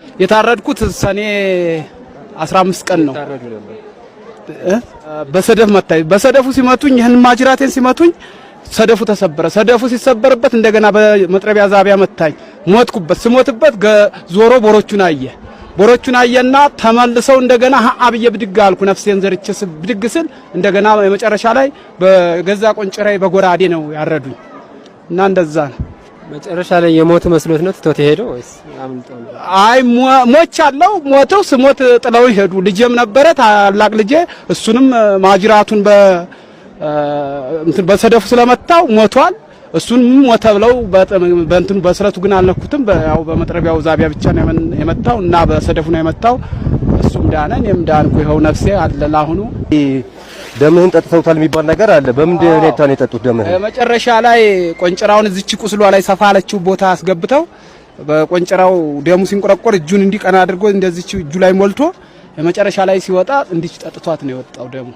የታረድኩት ሰኔ 15 ቀን ነው። በሰደፍ መታኝ። በሰደፉ ሲመቱኝ ይህን ማጅራቴን ሲመቱኝ ሰደፉ ተሰበረ። ሰደፉ ሲሰበርበት እንደገና በመጥረቢያ ዛቢያ መታኝ። ሞትኩበት። ስሞትበት ዞሮ ቦሮቹን አየ። ቦሮቹን አየና ተመልሰው እንደገና አብዬ ብድግ አልኩ። ነፍሴን ዘርቼ ብድግ ስል እንደገና የመጨረሻ ላይ በገዛ ቆንጭራዬ በጎራዴ ነው ያረዱኝ እና እንደዛ ነው። መጨረሻ ላይ የሞቱ መስሎት ነው ትቶት የሄደው ወይስ አምልጦ ነው? አይ ሞቻለሁ። ሞተው ስሞት ጥለው ሄዱ። ልጄም ነበረ ታላቅ ልጄ፣ እሱንም ማጅራቱን በሰደፉ ስለመታው ሞቷል። እሱን ሞተ ብለው በእንትኑ በስረቱ ግን አልነኩትም። ያው በመጥረቢያው ዛቢያ ብቻ ነው የመታው እና በሰደፉ ነው የመታው። እሱም ዳነ፣ እኔም ዳንኩ። ይኸው ነፍሴ አለ ለአሁኑ። ደምህን ጠጥተውታል የሚባል ነገር አለ። በምን ሁኔታ ነው የጠጡት ደምህን? መጨረሻ ላይ ቆንጭራውን እዚች ቁስሏ ላይ ሰፋ ያለችው ቦታ አስገብተው በቆንጭራው ደሙ ሲንቆረቆር እጁን እንዲቀና አድርጎ እንደዚች እጁ ላይ ሞልቶ የመጨረሻ ላይ ሲወጣ እንዲች ጠጥቷት ነው የወጣው ደሙ።